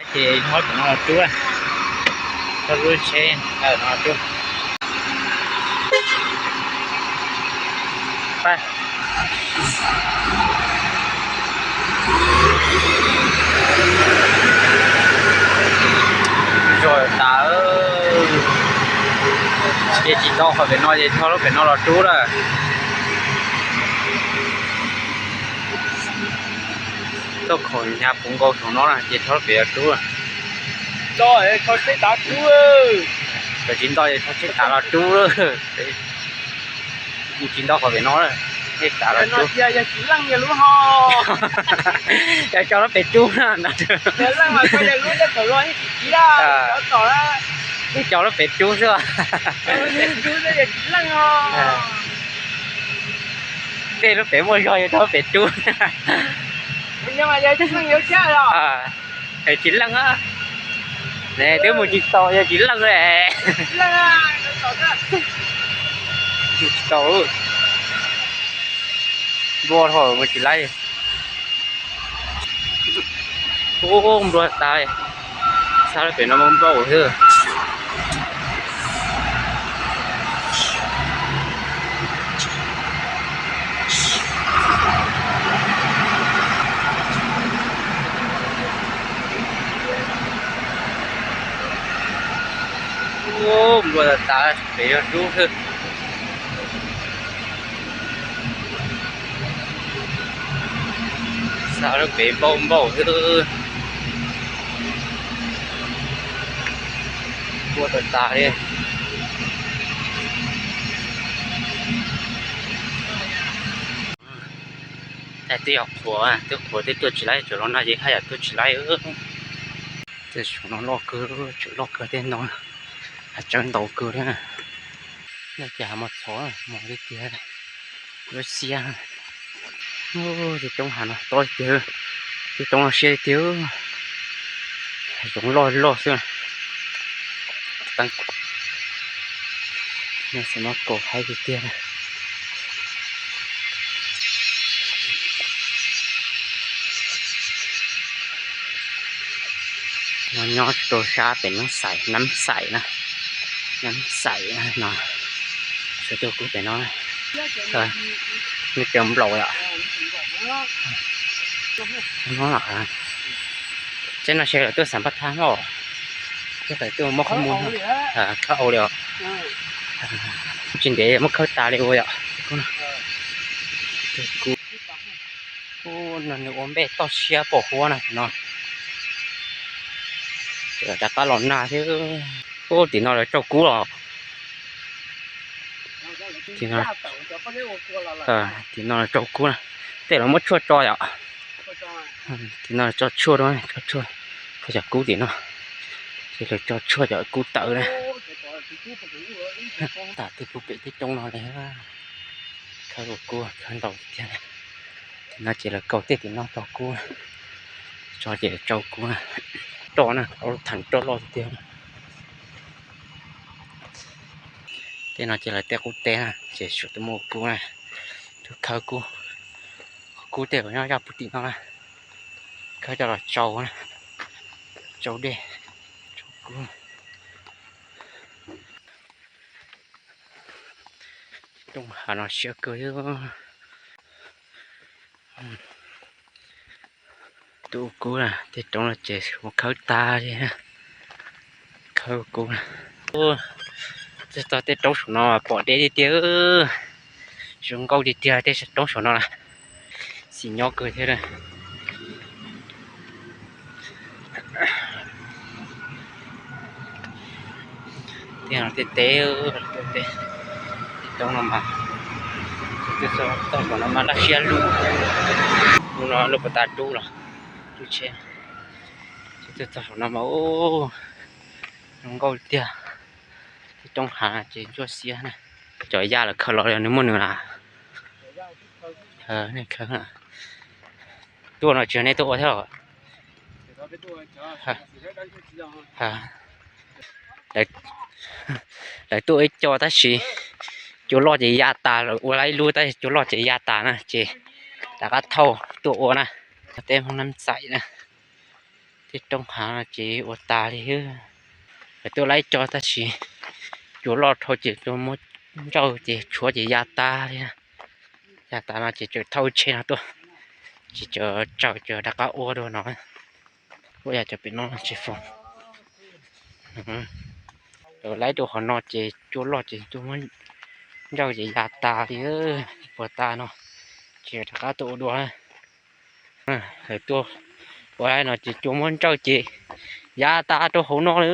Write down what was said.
Ces muab cov no los rub, txhob rub tsheb, no los rub. Zog tas, ces tsis tau qhov pem no ces rho lub pem no los rub lawm. Txoj khaum nyhav puv nkaus saum no na ces rho lub pem los rub. Tsis nto ces rho tsheb tav los rub. Tsis nto qhov pem no, tsheb tav los rub. Yog coj lub pem rub na. Yeej coj lub pem rub xwb. Tej lub pem muaj zog yog coj lub pem rub. Tsis leej, twb mus tsis tau yog tsis leej. Tsis tau, npua dhau mus tsis laib. Ub, npua tas, xa lub pem no npau xwb. Ub, npua tas tas, pem yog rub xwb. Xa lub pem npau npau xwb. Npua tas tas li. Twb yog qhuav, twb qhuav twb tuaj tsis laib, tseem los no ces haj yam tuaj tsis laib. Tej saum no loj kawg, tseem loj kawg tej no, hav tsawb ntau kawg thiab. No ces hav mos txhov mos tiag tiag, lub xiab. Tej roob hav no tob tiag, tej roob no siab tiag, zoov loj loj xwb. Xav no kaus haib tiag tiag. No nyob rau sab pem Nab Xais, Nab Xais na, Nab Xais no. Sawv tuaj kub pem no, nej cov nplaum yom. Teb no seb lawv tuaj xam paj thab no, seb lawv tuaj muab qhov muag, khawb au li os. Tsis ntev muab khawb tas li ua yom. Ub, no nws ua npej toj siab pom huab na no. Rov qab los nag thiab. Ub, tim no lawv tsau kub los. Tim no lawv tsau kub na. Tej lawv muab tshuaj tso yom. Tim no lawv tso tshuaj rau, tso tshuaj rau cov kub tim no. Ces lawv tso tshuaj cov kub tawv na. Tas tej kub pem tej roob no li. Khawb kub khawb ntau tiag. Tim no ces lawv kaus tej tim no tso kub, tso ces tsau kub na. Roj na, ob lub theem roj loj tiag tiag. Tej no ces lawv tej qub teb na, ces suav tus muaj kub na, tus khawb kub, kub tej uas nyob zaj puag tim no na, khawb coj los tsau na, tsau dej, tsau kub. Roob hav no siab kawg. Tus kub na, tej roob no ces ua khawb tag li. Khawb kub na. Txog tej roob saum no pom deb tiag tiag. Zoo nkauj tiag tiag tej roob saum no na. Xis nyob kawg thiab. Tej no tej teb, tej roob no mas, txog saum no mas laj siab lug. Hnub no lub puas tas rub los, rub tsheb. Txog saum no mas zoo nkauj tiag. Tej roob hav ces ntsuab xiab na. Cov yaj lawv khaws los nws muaj nws na. Tuaj no tsis yog nej tuaj ua thiab. Lawv tuaj ib co tab sis cua loj ces ya tas, lawv ua lawv ib lub tab sis cua loj ces ya tas na ces rov qab thauj tuaj ua na. Teb Hmoob Nab Xais na. Tej roob hav no ces ua tas li. Lawv tuaj laib tso tab sis cua loj dhau ces cua muab ntsawj ces tshuav ces ya tas li. Ya tas no ces tseem thauj tsheb no tuaj, ces tseem tsaws ces rov qab ua dua no. Ua yog cov pem no tsis foom. Lawv laib rau qhov no ces cua loj ces cua muab ntsawj ces ya tas li. Puas tas no ces rov qab tuaj ua dua. Lawv tuaj ua laib no ces cua muab ntsawj ces ya tas rau hauv no li.